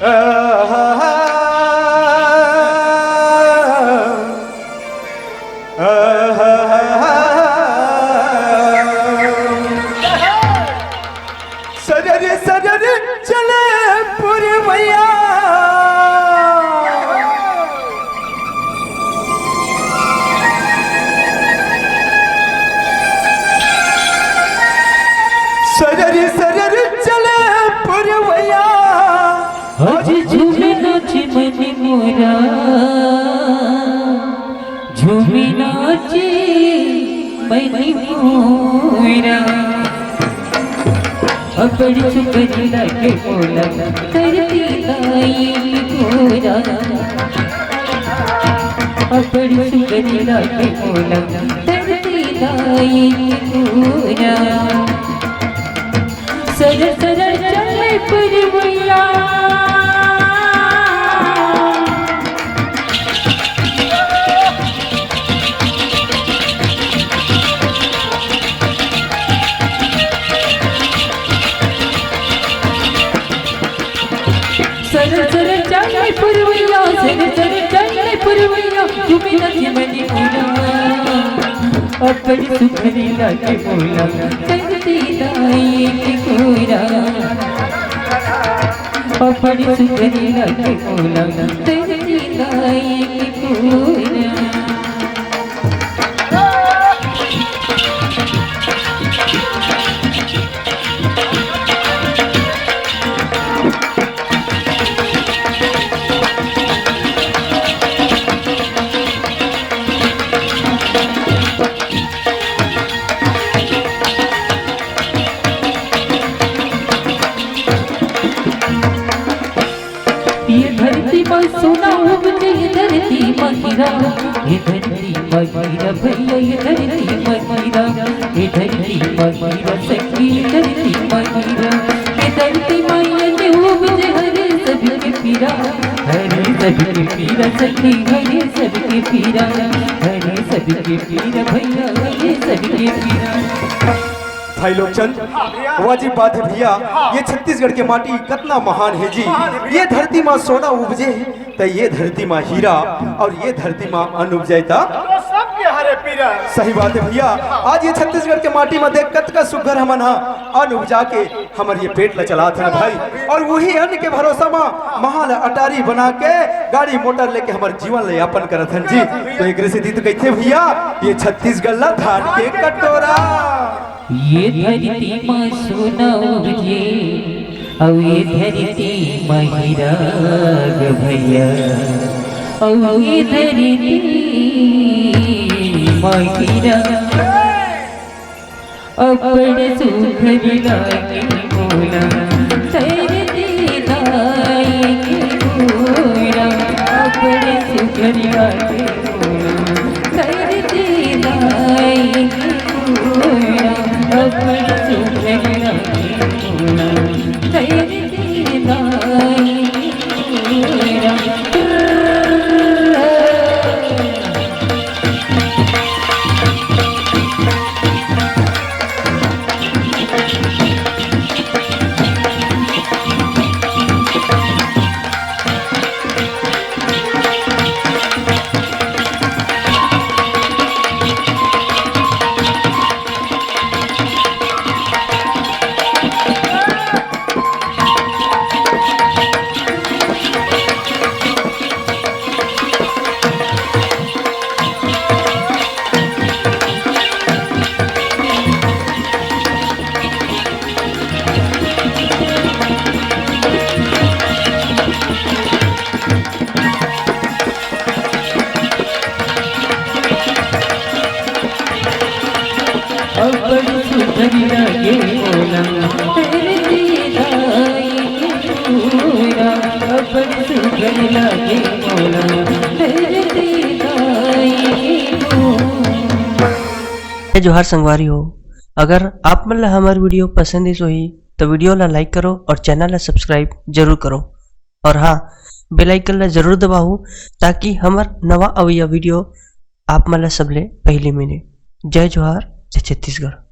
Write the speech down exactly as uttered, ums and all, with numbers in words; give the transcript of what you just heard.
सरर सरर चले पुरवैया। सरर सरर चले पुरवैया। आज झूमे नाचे मन मोरा, झूमे नाचे मन मोरा। अब्बड़ सुघर लागे मोला धरती दाई के गोरा। अब्बड़ सुघर लागे मोला धरती दाई के गोरा। सरर सरर चले पुरवैया। सरर सरर चले पुरवैया, सरर सरर चले पुरवैया, झूमे नाचे मन मोरा। अब्बड़ सुघर लागे मोला धरती दाई के गोरा। अब्बड़ सुघर लागे मोला धरती दाई के गोरा। ये धरती म सोना उपजे, ये धरती म हीरा, ये धरती म हीरा भैया, ये धरती म हीरा, ये धरती म हीरा सखी, ये धरती म हीरा, ये धरती म ये उपजे, हरे सबके पीरा, हरे सबके पीरा सखी, हरे सबके पीरा, हरे सबके पीरा भैया, हरे सबके पीरा। भाई लोग चंद, वाजिब बात है भैया, ये छत्तीसगढ़ के माटी कितना महान है जी। ये धरती मा सोना उपजे, त ये धरती मा हीरा, और ये धरती मा अन्न उपजे, त तो सबके हरे पीरा। सही बात है भैया। आज ये छत्तीसगढ़ के माटी मा देख, कतका सुघर हमन हा अन्न उपजा के हमर ये पेट ला चलात हन भाई, और वही अन्न के भरोसा मा महल अटारी बना के गाड़ी मोटर लेके हमर जीवन ले यापन करत हन जी। तो एकरे सेती तो कहिथे भैया, ये छत्तीसगढ़ ला धान के कटोरा। ये धरती म सोना उपजे, अउ ये धरती म हीरा ग भैया, अउ ये धरती म हीरा। अब्बड़ सुघर लागे मोला धरती दाई के गोरा, अब्बड़ सुघर लागे मोला धरती दाई के गोरा, अब्बड़ सुघर लागे मोला धरती दाई के गोरा। अब्बड़ सुघर लागे मोला धरती दाई के गोरा, अब्बड़ सुघर लागे मोला धरती दाई के गोरा। जय जोहार संगवारी हो, अगर आप मन ला हमर video पसंद आइस होही, तो video ला like करो और channel ला subscribe जरूर करो। और हाँ, bell icon ला जरूर दबाओ, ताकि हमर नवा अवइया video आप मन ला सबले पहली मिले। जय जोहार, जय छत्तीसगढ़।